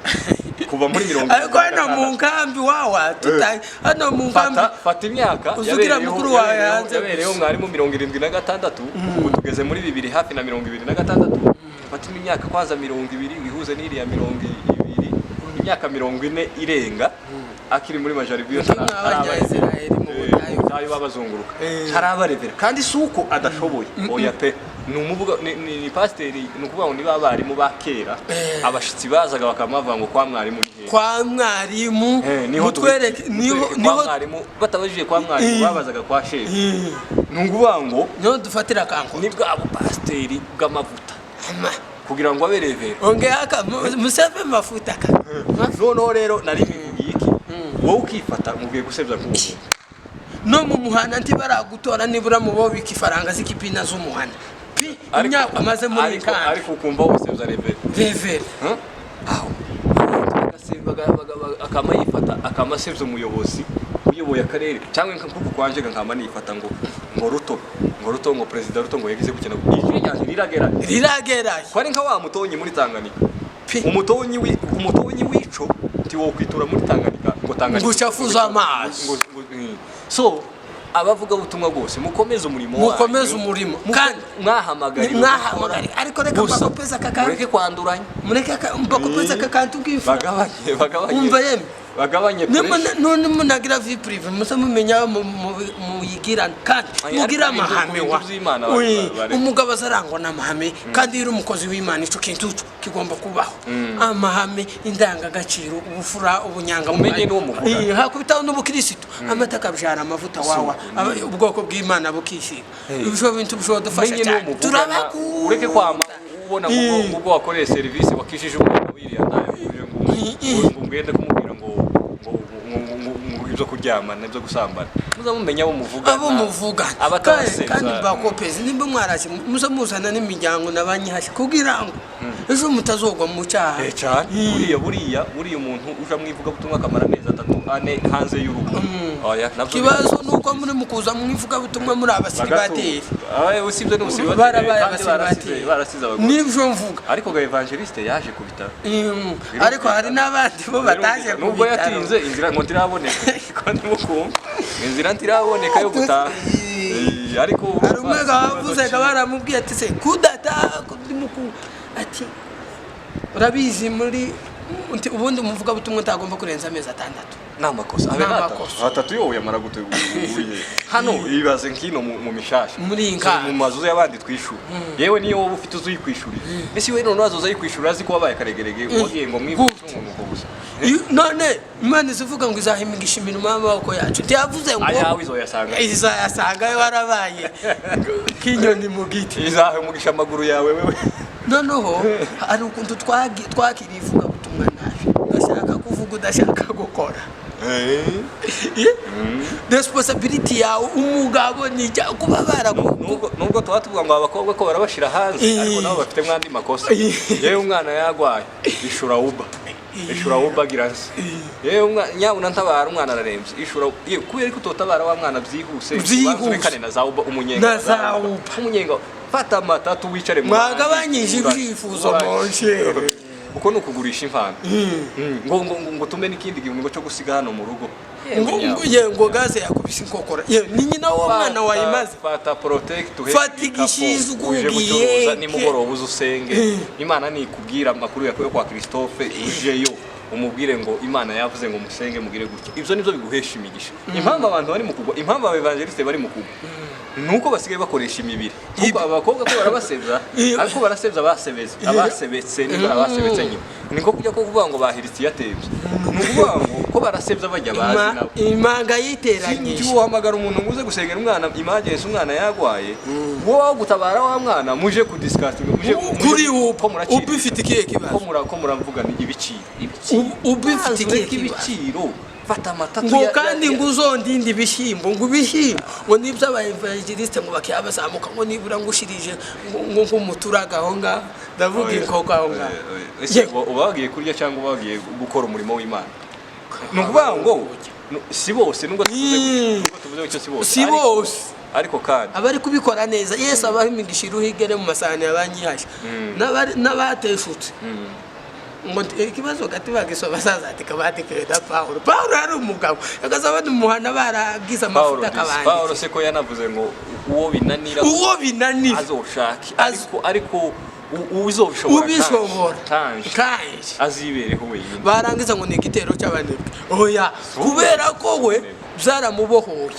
kuva muri mirongo Ariko hano mu nkambi wawa tuta hano mu nkambi. Fata imyaka Uzugira mukuru wawe hanze. Yabereyeho mwarimu 76, ubu tugeze muri bibiri hafi na 26. Fata imyaka kwanza 20, wihuze n'iriya 20, imyaka 40 irenga akiri muri majaribiyo. Kimwe abanyayisiraheli mu butayu. Butayu babazunguruka. Ntaraba révérend, kandi si uko adashoboye, oya pe. Ni umuvuga ni pasiteri, ni ukuvuga ngo niba abarimu ba kera, abashitsi bazaga bakamavuga ngo kwa mwarimu ni hehe? Kwa mwarimu. Niho mutwereke niho mutwereke niho kwa mwarimu. Batabajije kwa mwarimu, babazaga kwa shefu. Ni ukuvuga ngo niho dufatira akanko. Ni bwa bupasiteri bw'amavuta kugira ngo abe révérend. Ongea aka museve mafuta ka. Noneho rero nari mbivugiye iki, wowe ukifata ngo ugiye gusebya nk'uwo muntu. No mu muhanda ntibaragutora nibura mu bo bika ifaranga z'ikipina z'umuhanda pi imyaka amaze muri kandi Ariko ukumva wosebya révérend. Révérend. Huh? Aho akama yifata akama asebya umuyobozi uyoboye akarere, cyangwa nka kuko kwanje nkama nifata ngo Ruto, ngo Ruto, ngo perezida Ruto ngo yagize gukina, ijwi ryanjye riragera? Riragera. Ko ari nka wa mutonyi muri Tanganyika. Pi. Umutonyi w'ico ntiwokwitura muri Tanganyika ngo Tanganyika Ngo ucafuze amazi. So abavuga butumwa bwose, mukomeze umurimo wanyu. Mukomeze umurimo. Kandi mwahamagariwe mwahamagariwe. Ariko reka Gusa, mbakopeze aka kantu. mureke kwanduranya. Mureke mbakopeze aka kantu k'ifu. Bagabanye. Umva yemwe. Bagabanye pressure. None munagira vie privée, muze mumenya muyigirana kandi Ay, mugire ariko amahame ibintu wa by'Imana Ui, umugabo azarangwa n'amahame, kandi iyo uri umukozi w'Imana ico kintu kigomba kubaho: amahame, indangagaciro, ubufura, ubunyangamugayo. Umenye n'uwo muvugana. Hakubitaho n'ubukirisitu, amata akabyara amavuta wawa. Ubwoko bw'Imana bukishima. Ibyo bintu bishobora dufasha Umenye n'uwo cyane. muvugana, Turabakunda. ureke kwama. kubona ngo ubwo wakoreye serivisi, wakishije umwana wiriya ndaya, ngo ugende kumubwira ngo ibyo kuryamana, ibyo gusambana, muza mumenya abo muvugana, abo muvugana kandi abatabasebya. Kandi bakopezi, nimba mwaraje, muze muzana n'imiryango n'abanyihashye kugira ngo ejo mutazogwa mu cyaha. Eh, cyane. Buriya umuntu uja mu ivugabutumwa akamara amezi 3, 4 hanze y'urugo, oya, nabyo. Ikibazo ni uko muri mu kuza mu ivugabutumwa muri abasiribateri. Aye, usibye n'ubusiribateri, Barabaye kandi barasize abasiribateri. barasize abagore. Nibyo mvuga. Ariko ga evangeliste yaje ku bitaro. Ariko hari n'abandi bo bataje ku Nubwo bitaro. yatinze, inzira ngo ntiraboneka, ko ntimukumva, inzira ntiraboneka yo gutaha. Ariko Hari umwe wavuze ngo baramubwiye ati: "Se kudataha ati urabizi muri ubundi umuvugabutumwa utagomba kurenza amezi 6." Ni amakosa abe Ni n'atatu. amakosa. Atatu yo yamara gute uriye hano? Ibaze nkino mu mishasha, Muri iyi nkambi. mu mazu y'abandi twishura, yewe niyo wowe ufite uzi uyikwishurira, ese we none wazoza ayikwishura azi ko wabaye akaregerege, wagiye ngo mwivuge nuko gusa? None Imana izivuga ngo izaha imigisha imirimo y'amaboko yacu, ntiyavuze ngo Ayawe izoyasanga. Izayasanga warabaye k'inyoni mu giti. Izaha umugisha amaguru yawe wewe. Noneho hari ukuntu twakiriye ivugabutumwa nabi, udashaka kuvuga, udashaka gukora responsibility yawe. Umugabo ni icya kuba baraku Nubwo tuba tuvuga ngo abakobwa ko barabashira hanze, ariko nabo bafite mwandi makosa. Yewe, umwana yagwaye, ishura Uber, ishura Uber, gira nse. Yewe, umwana nyabuna ntabara, umwana ararembye, ishura. Yewe, kubera ko utotabara wa mwana byihuse, Byihuse. ubanze urekane na za Uber, umunyenga Na za Uber. Umunyenga, fata amatatu wicare mu Mwagabanyije bandi. ibyifuzo, mon cher. Uko ni ukugurisha impano. Ngo tume n'ikindi gihumbi ngo cyo gusiga hano mu rugo. Ngo ye, ngo gaze yakubise inkokora, ye ni nyina w'uwo mwana wayimaze. Fata protect, uheke Fata igikapu, igishizi uje ugiye. gucuruza nimugoroba, uze usenge. Imana nikubwira amakuru yakuye kwa Christophe, ujeyo umubwire ngo Imana yavuze ngo musenge, mugire gutya. Ibyo nibyo biguhesha imigisha. Impamvu abantu bari mu kugwa, impamvu aba evangeliste bari mu kugwa, nuko basigaye bakoresha imibiri, kuko abakobwa ko barabasebya, ariko barasebya abasebetse, abasebetse niba abasebetse nyine niko kujya ko kuvuga ngo bahiritse iyatebye, ni ukuvuga ngo ko barasebya bajya bazi nabo. Imanga yiteranyije. Sinzi, uhamagara umuntu ngo uze gusengera umwana, imagensi umwana yagwaye, wowe gutabara wa mwana, muje kudiscussing, muje Kuri ubu ko muracira, ubu ifite ikihe ko kibazo? ko muravugana ibiciro, ibiciro. Ubu ifite ikihe Ureke kibazo? ibiciro, fata amatatu Ngo kandi ngo uzondinde ibishyimbo, ngo ibishyimbo ngo nibyo aba evangeliste ngo bakiya bazamuka, ngo nibura ngo ushirije ngo nk'umuturaga aho ngaho, ndavuga inkoko aho ngaho. Ese uba wagiye kurya cyangwa uba wagiye gukora umurimo w'Imana? Ni ukuvuga ngo si bose, nubwo tuvuze gutyo, nubwo tuvuze gutyo, si bose. Si bose. Ariko kandi Abari kubikora neza, Yesu abaha imigisha iruhigere mu masahani ya banyihashye n'abateshutse. Ngo ikibazo gati basaza ati kabati keda Paulo, Paulo yari umugabo akazabona umuhana baragize Paulo amafuta disi, Paulo akabanditse. se ko yanavuze ngo uwo binanira Uwo binanira azoshake, ariko uzobishobora Ubishobora. kanje Kanje azibereho wenyine. Barangiza ngo ni igitero cy'abanebwe. Oya, kubera ko we byaramubohoye,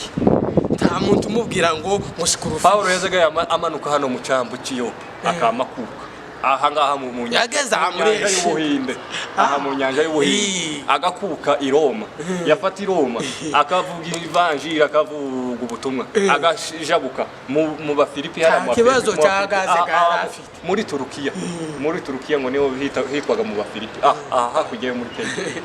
nta muntu umubwira ngo sikurufi. Paulo yazaga amanuka hano mu cyambu cy'iyope, akamakuka aha ngaha mu nyanja, Yageze aha mu muri nyanja Asia. y'Ubuhinde, aha mu nyanja y'Ubuhinde, agakuka i Roma, yafata i Roma akavuga ivanjiri, akavuga ubutumwa, agajabuka mu Bafilipi hariya Nta mu Bafilipi, kibazo mu cya Bafilipi, gaze yari afite. Muri Turukiya ngo niho hitwaga mu Bafilipi, aha hakurya yo muri Kenya.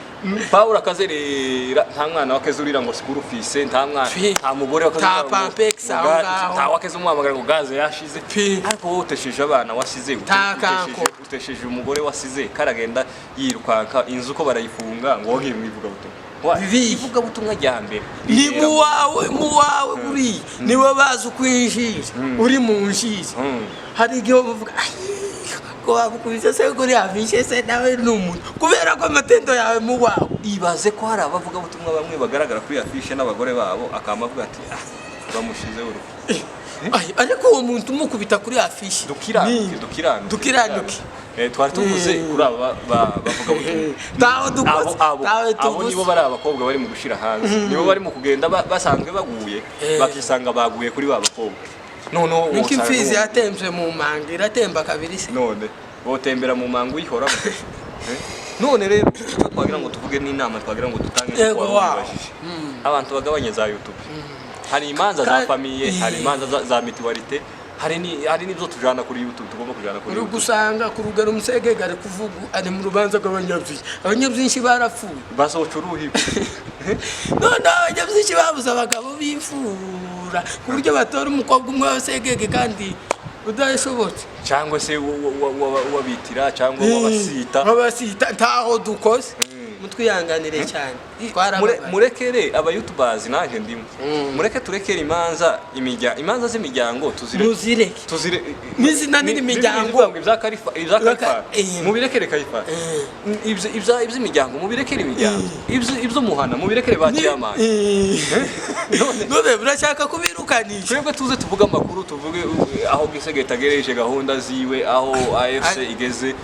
Pawulo akazerera, nta mwana wakeze urira ngo school fees, nta mwana, Pi. nta mugore wakeze Nta urira ngo- Pampex ngo aho ngaho. nta wakeze umuhamagara ngo gaze yashize. Pi. Ariko wowe utesheje abana wasize, Nta kanko. utesheje umugore wasize, karagenda yirukanka, inzu ko barayifunga, ngo wagiye mu ivugabutumwa. Bibi. Ivugabutumwa rya mbere Ni ribera mu wawe, mu wawe buriya niwe bazi uko injira uri mu njira. Hari igihe bavuga: "Ayi, ko wakubise se kuri afishe se nawe ni umuntu," kubera ko amatendo yawe mu wawe. Ibaze ko hari abavugabutumwa bamwe bagaragara kuri afishe n'abagore babo, akaba avuga ati: "Ah, bamushizeho uruhu." Ay, ariko uwo muntu umukubita kuri afishe Dukiranuke, dukiranuke. Dukiranuke. Twari tuvuze kuri aba bavugabutumwa. Tawe dukoze, Abo tawe abo tuvuze. Nibo bari abakobwa bari mu gushira hanze, nibo bari mu kugenda basanzwe baguye, bakisanga baguye kuri ba bakobwa. Noneho Niko wosanga imfizi yatemvye mu manga iratemba kabiri se. None botembera mu manga uyihoramo? Eh? None rero icyo twagira ngo tuvuge n'inama twagira ngo dutange nuko Yego, wari wow. ubibajije. Abantu bagabanye za YouTube. Hari imanza za famille, hari imanza za mutualité. Hari n'ibyo tujana kuri YouTube, tugomba kujana kuri Uri YouTube. gusanga ku rugero umusegege ari kuvuga, ari mu rubanza rw'abanyabyinshi, abanyabyinshi barapfuye. Basohoca uruhi. None abanyabyinshi babuze abagabo b'imfura ku buryo batora umukobwa umwe w'abasegege kandi udashobotse. Cyangwa se wabitira cyangwa wabasita. Wabasita, ntaho dukoze, mutwihanganire cyane, twarababaye. Murekere aba youtubers, nanjye ndimo, mureke turekere imanza imanza z'imiryango tuzire. Muzireke. Tuzire. Nizinanira imiryango. Bivuga ngo ibya karifa, ibya karifa, mubirekere karifa. Iby'imiryango mubirekere imiryango, iby'umuhana mubirekere ba kiyamani. None urashaka kubirukanisha. Twebwe tuze tuvuge amakuru, tuvuge aho Gisege itagereje gahunda ziwe, aho AFC igeze,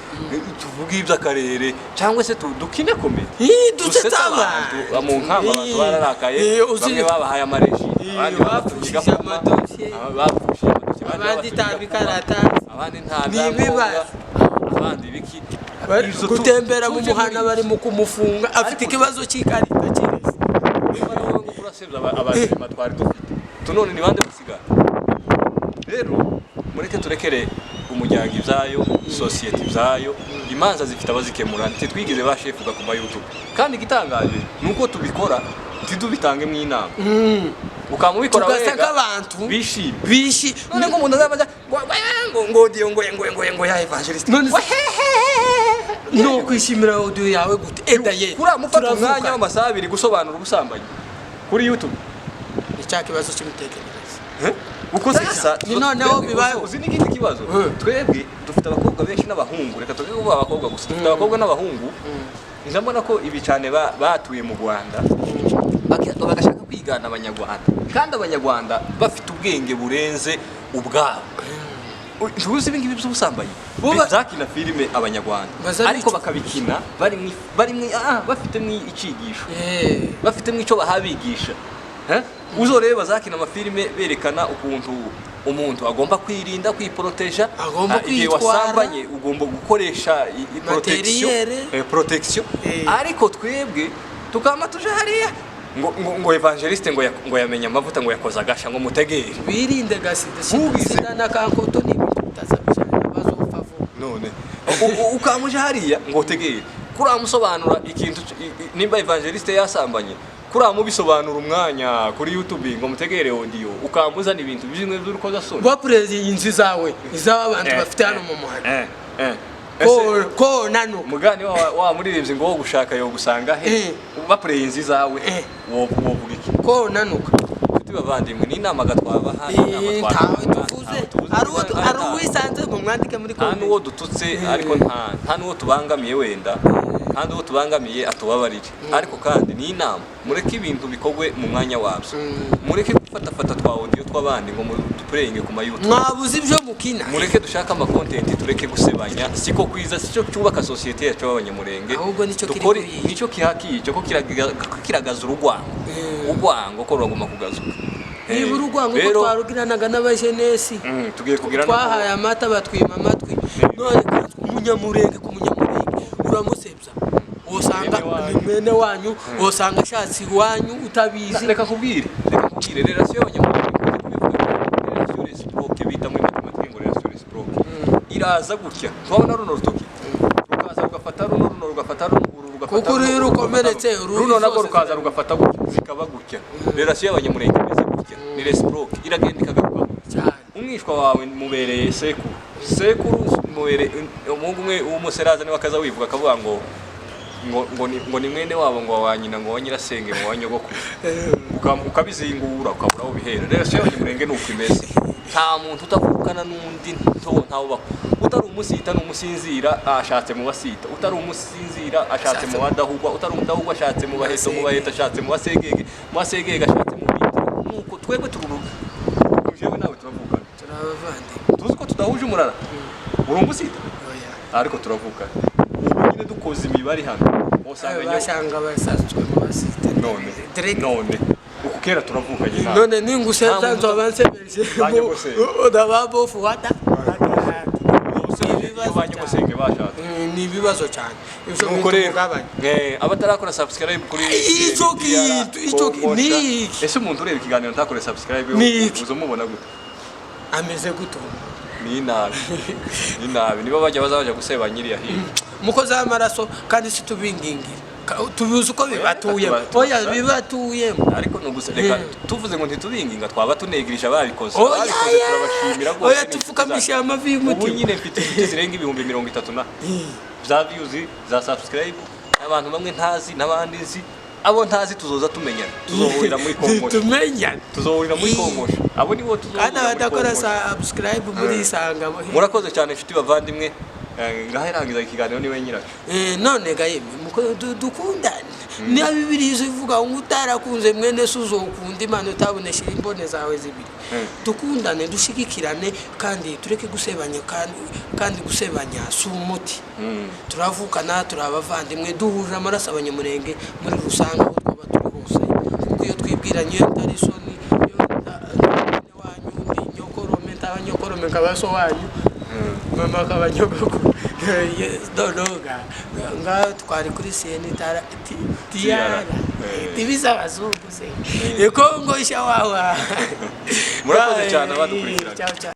tuvuge iby'akarere cyangwa se dukine comedy. Dusetse Dusetse abantu abantu. mu nkamba, abantu bararakaye. Bamwe babahaye amareji, abandi bapfushije babatumye igakoma, amadosiye. Bapfushije amadosiye, abandi Abandi babatumye tanga igakoma, ikaratasi. abandi nta Ni byangombwa, ibibazo. abandi biki. Ibyo Gutembera mu tuje muhanda muri bari mu kumufunga afite Ariko- ikibazo cy'ikarita cy'irezi. Nyamara wowe ngo urasebya abazima twari dufite tunone, ni bande basigara? Rero mureke turekere umuryango ibyayo, sosiyete ibyayo, imanza zifite abazikemura. Ntitwigeze ba shefuga ku ma YouTube, kandi igitangaje ni uko tubikora ntitubitangemo inama, ukamubikora Tugasa wega nk'abantu bishimye. Bishi. None ngo umuntu azaba ngo ngo ngo ngo ngo ngo ngo ya evangeliste. None no kwishimira audio yawe gute edaye? Kuriya mufata umwanya w'amasaha 2 gusobanura ubusambanyi kuri YouTube. Ni cya kibazo cy'imitekerereze. Uko sasa Ni noneho bibayeho. Uzi n'ikindi kibazo? Twebwe dufite abakobwa benshi n'abahungu, reka tuvuge kuba abakobwa gusa, dufite abakobwa n'abahungu. Nza mbona ko ibi cyane batuye mu Rwanda bagashaka kwigana abanyarwanda, kandi abanyarwanda bafite ubwenge burenze ubwabo. Ntuzi ibi ngibi by'ubusambanyi byakina filime abanyarwanda Baza ariko bica. bakabikina bari bafitemo icigisho, bafitemo icyo bahabigisha. Uzorebe bazakina amafilime berekana ukuntu umuntu agomba kwirinda, kwiporoteja. Agomba Igihe kwitwara. wasambanye ugomba gukoresha protection. Materiel. Protection. Ariko twebwe tukama tuje hariya ngo evangeliste ngo yamenye amavuta, ngo yakoze agasha, ngo mutegere. Wirinde gasida. Ntubize. Sida na kankoto ni ibintu bitazabijana, bazopfa vuba. None ukamuje hariya ngo utegere kuramusobanura ikintu nimba evangeliste yasambanye, kuramubisobanura umwanya kuri YouTube ngo mutegere audio, ukamuzana ibintu bimwe by'urukozasoni. Bapurezi inzu zawe, iz'aba bantu bafite hano mu muhanda. Ko nanuka. Mugani wa muririmbyi ngo wo gushaka yo gusanga he? Bapureye inzu zawe, wovuga iki? Ko nanuka. Nshuti bavandimwe, ni inama gatwabaha, ni inama Ntawe twatanga, tuvuze. ntawe tuvuze. Hari uwisanze mu mwandike muri Nta n'uwo comment. dututse, ariko nta n'uwo tubangamiye wenda, nta n'uwo tubangamiye atubabarire, ariko kandi ni inama: mureke ibintu bikorwe mu mwanya wabyo, mureke gufatafata twa audio tw'abandi ngo dupureyinge ku ma YouTube. Mwabuze ibyo mukina. Mureke dushake amakontenti, tureke gusebanya, siko kwiza, sicyo cyubaka sosiyete yacu y'abanyamurenge. Ahubwo nicyo kiri kuyica. Nicyo kihakiye ko kiragaza urugwango. Urwango ko ruraguma kugazuka. Niba urugwango ko Rero, twarugiranaga n'abajenesi. Tugiye kugira Twahaye amata batwima amatwi, none umunyamurenge ku munyamurenge uramusebya, usanga Mwene wanyu. ni mwene wanyu, usanga ashatse iwanyu utabizi. Reka nkubwire relation y'abanyamurenge, nkunze kubivuga, relation réciproque bita muri mathématique ngo relation réciproque iraza gutya. Twabona runo rutoki rukaza rugafata runo, runo rugafata runo, uru rugafata Kuko runo, uru uru rugafata rukomeretse, runo. uru Runo nabwo zose rukaza rugafata gutya, zikaba gutya. Relation y'abanyamurenge imeze gutya, ni réciproque, iragenda ikagaruka. Cyane. Umwishwa wawe mubereye sekuru, sekuru mubereye umuhungu umwe w'umuseraza, niwe akaza wivuga akavuga ngo ni mwene wabo, ngo wa nyina, ngo wa nyirasenge, ngo wa nyogokuru. Ukabizingura ukabura aho bihera. Rero siyo y'abanyamurenge ni uko imeze, nta muntu utavukana n'undi, ntawe ubaho. Utari umusita ni umusinzira ashatse mu basita, utari umusinzira ashatse mu badahugwa, utari umudahugwa ashatse mu baheto, mu baheto ashatse mu basegege, mu basegege ashatse mu bitiro. Nuko twebwe tururuka, jewe nawe turavukana. Turabavandimwe. Tuzi ko tudahuje umurara, uri umusita Oya. ariko turavukana. Ubu nyine dukoze imibare hano usanga Basanga basatswe mu basite. None Direct. none uku kera turavukanye nawe. None ningusebya Nta muntu nzoba nsebeje. Banyogosenge. Udababofu wata. Iyo banyogosenge bashatse. Ni ibibazo cyane ibyo Nuko bintu rero mugabane. Abatarakora subscribe kuri Icyo kintu, Kongosha. ni iki? Ese umuntu ureba ikiganiro ntakore subscribe Ni iki? uzamubona gute? Ameze gute ubu? Ni nabi, ni nabi, nibo bajya baza guseba nyiriya hino. Mukozi w'amaraso, kandi si tubingingira. Tubizi uko bibatuyemo. Oya, bibatuyemo. Ariko ni ugusa reka tuvuze ngo ntitubinginga, twaba tunegirisha ababikoze. Oya, Ababikoze turabashimira rwose, oya, ni inshuti tupfukamisha zacu. amavi Ubu y'umutima. nyine mfite inshuti zirenga 30,000 na za views, za subscribe, abantu bamwe ntazi n'abandi nzi. Abo ntazi tuzoza tumenyana, tuzohurira muri Kongosha. Tumenyane. Tuzohurira muri Kongosha, abo nibo Kandi tuzohurira muri abadakora Kongosha. subscribe muri isanga. Murakoze cyane inshuti bavandimwe. Ngaho irangiza ikiganiro niwe nyiracyo. None ga yemwe, dukundane. Niba Bibiliya ivuga ngo utarakunze mwene se uzokunda Imana utabonesheje imbone zawe zibiri. Dukundane, dushigikirane, kandi tureke gusebanya, kandi gusebanya si umuti. Turavukana, turi abavandimwe, duhuje amaraso, Abanyamurenge muri rusange aho twaba turi hose, kuko iyo twibwiranye, iyo ntari isoni, iyo mwene wanyu ndi nyokorome, ntaba nyokorome nkaba so wanyu, mama akaba nyogokuru. Noneho ngaho twari kuri siyeni tara tiyara. Tibiza abazungu se Kongo shawawa. Murakoze cyane abadukurikiranye. Ciao, ciao.